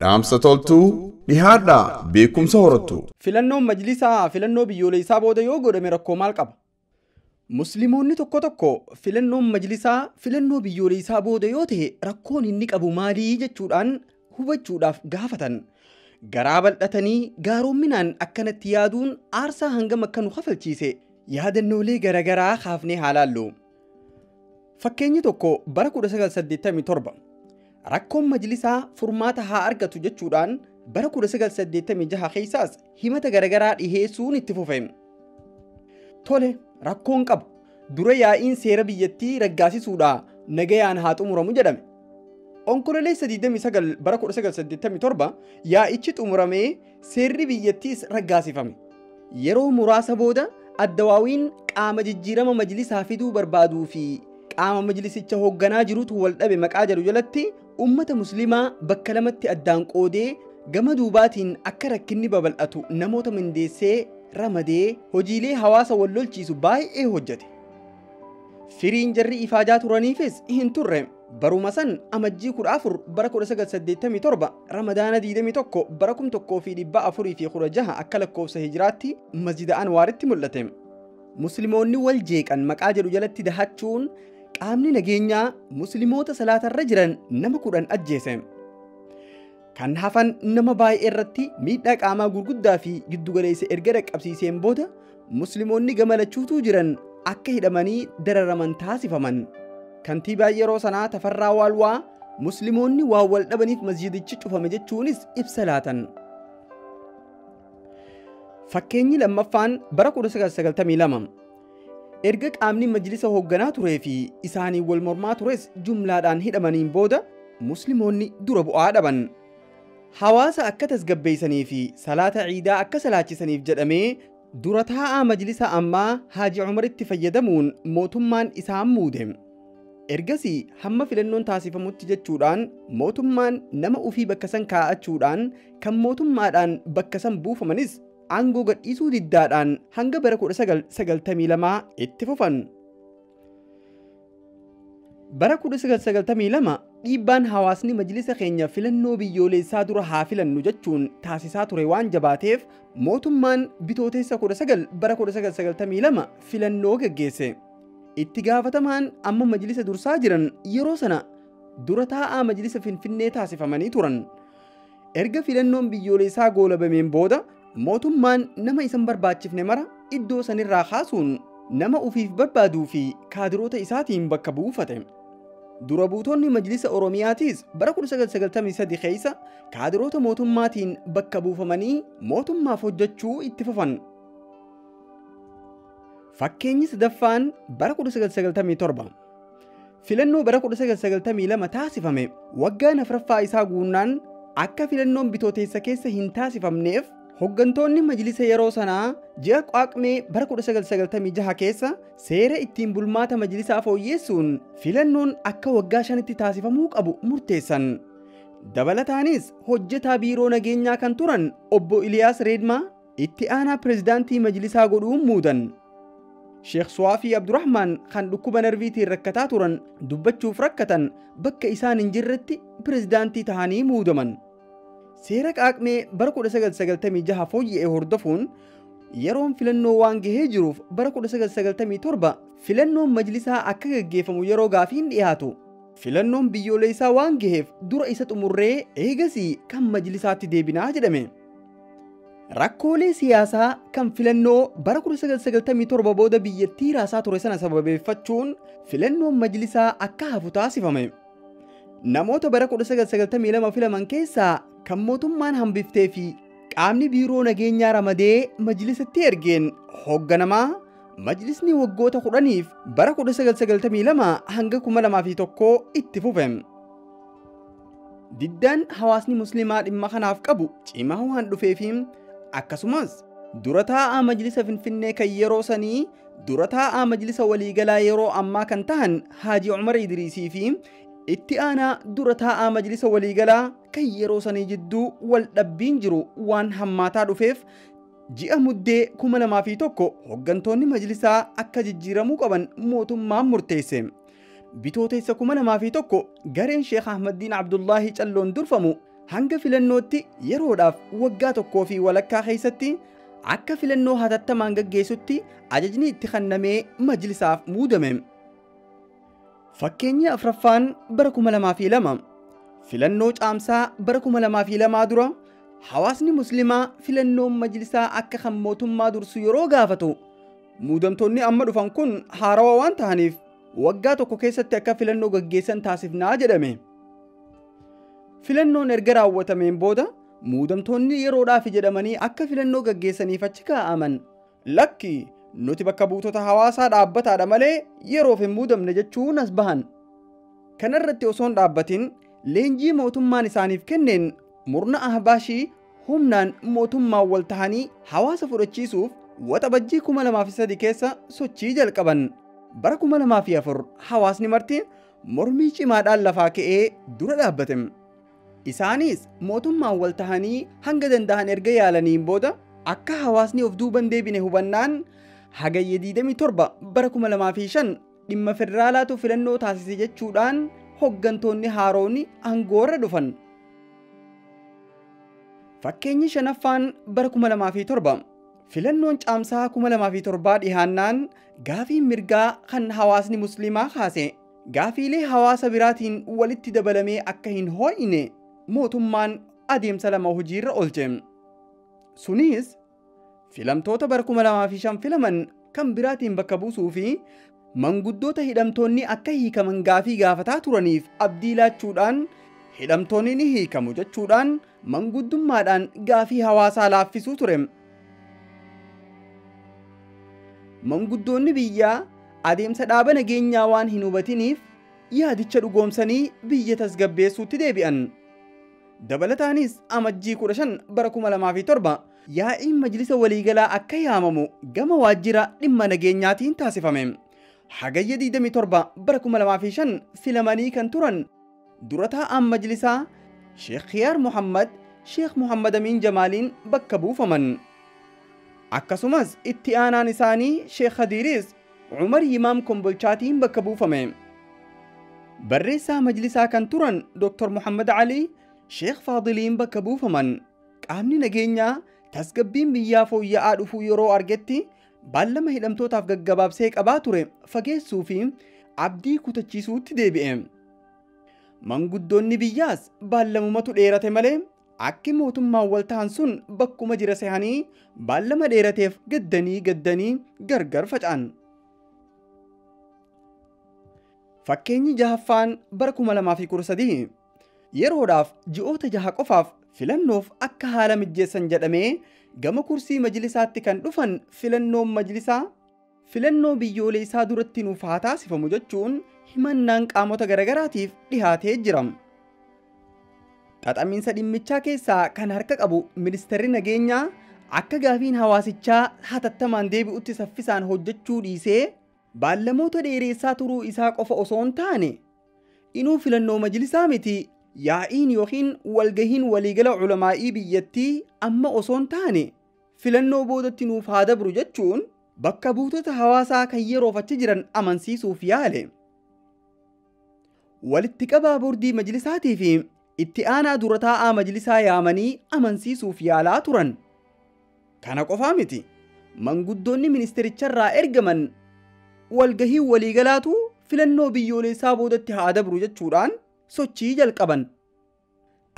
Dhaamsa toltuu dhihaadhaa beekumsa horattu. Filannoon majlisaa filannoo biyyoolessaa booda yoo godhame rakkoo maal qaba? Musliimoonni tokko tokko filannoon majlisaa filannoo biyyoolessaa booda yoo ta'e rakkoon inni qabu maalii jechuudhaan hubachuudhaaf gaafatan. Garaa bal'atanii gaaroominaan akkanatti yaaduun aarsaa hangam akka nu kafalchiise yaadannoolee garaagaraa kaafnee haa laallu. Fakkeenyi tokko bara 1987 rakkoon majlisaa furmaata haa argatu jechuudhaan bara 1986 keessaas himata garaagaraa dhiheessuun itti fufe. Tole, rakkoon qabu dura yaa'iin seera biyyattii raggaasisuudhaa nagayaan haa xumuramu jedhame. Onkololeessa 29 bara 1987 yaa'ichi xumuramee seerri biyyattiis raggaasifame. Yeroo muraasa booda addawaawiin qaama jijjiirama majlisaa fiduu barbaaduu fi qaama majlisicha hoogganaa jirutu wal dhabe maqaa jedhu jalatti ummata musliimaa bakka lamatti addaan qoodee gama duubaatiin akka rakkinni babal'atu namoota mindeessee ramadee hojiilee hawaasa wal lolchiisu baay'ee hojjete. Firiin jarri ifaajaa turaniifis hin turre. Baruma san amajjii 14 bara 1987 Ramadaana 21 bara 1416 akka lakkoofsa hijiraatti masjida Anwaaritti mul'ate. Musliimoonni wal jeeqan maqaa jedhu jalatti dahachuun qaamni nageenyaa musliimoota salaatarra jiran nama 10 ajjeese. Kan hafan nama baay'ee irratti miidhaa qaamaa gurguddaa fi giddugaleessa erga dhaqqabsiiseen booda musliimoonni gama lachuutuu jiran akka hidhamanii dararaman taasifaman. Kantiibaa yeroo sanaa Tafarraa Waalwaa musliimoonni waan wal dhabaniif masjidichi cufame jechuunis ibsa laatan. Fakkeenyi lammaffaan bara 1992 erga qaamni majlisa hoogganaa turee fi isaanii wal mormaa tures jumlaadhaan hidhamaniin booda musliimoonni dura bu'aa dhaban. Hawaasa akka tasgabbeessanii fi salaata ciidaa akka salaachisaniif jedhamee dura taa'aa majlisa ammaa Haaji Umaritti fayyadamuun mootummaan isaan muude. Ergasii hamma filannoon taasifamutti jechuudhaan mootummaan nama ofii bakka san kaa'achuudhaan kan mootummaadhaan bakka san buufamanis aangoo gadhiisuu diddaadhaan hanga bara 1992 itti fufan. Bara 1992 dhiibbaan hawaasni majlisa keenya filannoo biyyoolessaa dura haa filannu jechuun taasisaa ture waan jabaateef mootummaan bitootessa 19 bara 1992 filannoo geggeesse. Itti gaafatamaan amma majlisa dursaa jiran yeroo sana dura taa'aa majlisa Finfinnee taasifamanii turan. Erga filannoon biyyoolessaa goolabameen booda mootummaan nama isan barbaachifne mara iddoo sanirraa kaasuun nama ofiif barbaaduu fi kaadiroota isaatiin bakka buufate. Dura buutonni majlisa Oromiyaatiis bara 1993 keessa kaadiroota mootummaatiin bakka buufamanii mootummaaf hojjechuu itti fufan. Fakkeenyi sadaffaan bara 1997 filannoo bara 1992 taasifame waggaa afuraffaa isaa guunnaan akka filannoon bitootessa keessa hin taasifamneef hoggantoonni majlisa yeroo sanaa ji'a Qaaqmee bara 1996 keessa seera ittiin bulmaata majlisaa fooyyessuun filannoon akka waggaa 5tti taasifamuu qabu murteessan. Dabalataanis hojjetaa biiroo nageenyaa kan turan obbo Iliyaas Reedmaa itti aanaa pirezidaantii majlisaa godhuun muudan. Sheekh Suwaafii Abdurrahmaan kan dhukkuba narviitiin rakkataa turan dubbachuuf rakkatan bakka isaan hin jirretti pirezidaantii tahanii muudaman. Seera Qaaqmee bara 1996 fooyya'e hordofuun yeroon filannoo waan gahee jiruuf bara 1997 filannoon majlisaa akka gaggeeffamu yeroo gaafiin dhiyaatu filannoon biyyoolessaa waan gaheef dura isa xumurree eegasii kan majlisaatti deebinaa jedhame. Rakkoolee siyaasaa kan filannoo bara 1997 booda biyyattii raasaa ture sana sababeeffachuun filannoon majlisaa akka hafu taasifame. Namoota bara 1992 filaman keessaa kan mootummaan hambiftee fi qaamni biiroo nageenyaa ramadee majlisatti ergeen hoogganamaa majlisni waggoota 10f bara 1992 hanga 2001 itti fufe. Diddaan hawaasni musliimaa dhimma kanaaf qabu cimaa waan dhufeefi akkasumas dura taa'aa majlisa Finfinnee kan yeroo sanii dura taa'aa majlisa waliigalaa yeroo ammaa kan tahan Haaji Umar Idriisii fi itti aanaa dura taa'aa majlisa waliigalaa kan yeroo sanii jidduu wal dhabbiin jiru waan hammaataa dhufeef ji'a muddee 2001 hoggantoonni majlisaa akka jijjiiramuu qaban mootummaan murteesse. Bitootessa 2001 gareen Sheekh Ahmaddiin Abdullaahi Calloon durfamu hanga filannootti yeroodhaaf waggaa tokkoo fi walakkaa keessatti akka filannoo hatattamaan gaggeessutti ajajni itti kennamee majlisaaf muudame. Fakkeenyi afraffaan bara 2002 filannoo caamsaa bara 2002 dura hawaasni muslimaa filannoon majlisaa akka kan mootummaa dursu yeroo gaafatu muudamtoonni amma dhufan kun haarawaa waan ta'aniif waggaa tokko keessatti akka filannoo gaggeessan taasifnaa jedhame. Filannoon erga raawwatameen booda muudamtoonni yeroodhaaf jedhamanii akka filannoo gaggeessaniif achi kaa'aman. Lakki nuti bakka buutota hawaasaa dhaabbataadha malee yeroof hin muudamne jechuun as bahan. Kanarratti osoo hin dhaabbatin leenjii mootummaan isaaniif kenneen murna ahbaashii humnaan mootummaan wal tahanii hawaasa fudhachiisuuf waxabajjii 2003 keessa sochii jalqaban. Bara 2004 hawaasni marti mormii cimaadhaan lafaa ka'ee dura dhaabbate. Isaanis mootummaan wal tahanii hanga danda'an erga yaalaniin booda akka hawaasni of duuban deebine hubannaan hagayya 27 bara 2005 dhimma federaalaatu filannoo taasise jechuudhaan hoggantoonni haaroonni aangoorra dhufan. Fakkeenyi shanaffaan bara 2007 filannoon caamsaa 2007 dhihaannaan gaafii mirgaa kan hawaasni musliimaa kaase gaafiilee hawaasa biraatiin walitti dabalamee akka hin hoo'ine mootummaan adeemsa lama hojiirra oolche. Sunis filamtoota bara 2005 filaman kan biraatiin bakka buusuu fi manguddoota hidhamtoonni akka hiikaman gaafii gaafataa turaniif abdii laachuudhaan hidhamtoonni ni hiikamu jechuudhaan manguddummaadhaan gaafii hawaasaa laaffisuu ture. Manguddoonni biyyaa adeemsa dhaaba nageenyaa waan hin hubatiniif yaadicha dhugoomsanii biyya tasgabbeessuutti deebi'an. Dabalataanis amajjii 15 bara 2007 yaa'iin majlisa waliigalaa akka yaamamu gama waajjira dhimma nageenyaatiin taasifame. Hagayya 27 bara 2005 filamanii kan turan dura taa'aan majlisaa Sheekh Khiyaar Muhammad Sheekh Muhammad Amiin Jamaaliin bakka buufaman. Akkasumas itti aanaan isaanii Sheekh Khadiiris Umar Yimaam Kombolchaatiin bakka buufame. Barreessaa majlisaa kan turan Dr. Muhammad Ali Sheekh Faadiliin bakka buufaman. Qaamni nageenyaa tasgabbiin biyyaa fooyya'aa dhufuu yeroo argetti baallama hidhamtootaaf gaggabaabsee qabaa ture fageessuu fi abdii kutachiisuutti deebi'e. Manguddoonni biyyaas baallamumatu dheerate malee akki mootummaan wal ta'an sun bakkuma jira sehanii baallama dheerateef gaddanii gaddanii gargar faca'an. Fakkeenyi jahaffaan bara 2013 yeroodhaaf ji'oota jaha qofaaf filannoof akka haala mijjeessan jedhamee gama kursii majlisaatti kan dhufan filannoon majlisaa filannoo biyyoolessaa duratti nuuf haa taasifamu jechuun himannaan qaamota garagaraatiif dhihaatee jira. Xaxamiinsa dhimmichaa keessaa kan harka qabu ministeerri nageenyaa akka gaafiin hawaasichaa hatattamaan deebi'utti saffisaan hojjechuu dhiisee baallamoota dheeressaa turuu isaa qofa osoo hin taane inuu filannoo majlisaa miti yaa'iin yookiin walgahiin waliigala culamaa'ii biyyattii amma osoo hin taane filannoo boodatti nuuf haa dabru jechuun bakka buutota hawaasaa kan yeroof achi jiran amansiisuuf yaale. Walitti qabaa boordii majlisaatii fi itti aanaa dura taa'aa majlisaa yaamanii amansiisuuf yaalaa turan. Kana qofaa miti manguddoonni ministeericharraa ergaman walgahii waliigalaatu filannoo biyyoolessaa boodatti haa dabru jechuudhaan sochii jalqaban.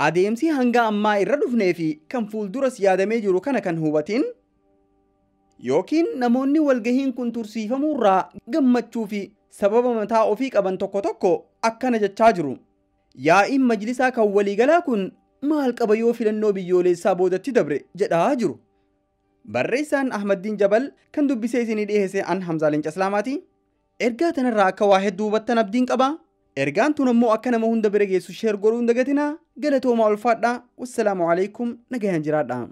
Adeemsi hanga ammaa irra dhufnee fi kan fuulduras yaadamee jiru kana kan hubatin yookiin namoonni walgahiin kun tursiifamuurraa gammachuu fi sababa mataa ofii qaban tokko tokko akkana jechaa jiru. Yaa'iin majlisaa kan waliigalaa kun maal qaba yoo filannoo biyyoolessaa boodatti dabre jedhaa jiru. Barreessaan Ahmaddiin Jabal kan dubbisee isinii dhiyeesse an Hamzaa Leenca Islaamaati. Ergaa tanarraa akka waa hedduu hubattan abdiin qaba. Ergaan tun ammoo akka nama hunda bira geessu sheer godhuu hin dagatinaa. Galatoomaa ulfaadhaa. Wassalaamu alaikum. Nagayaan jiraadhaa.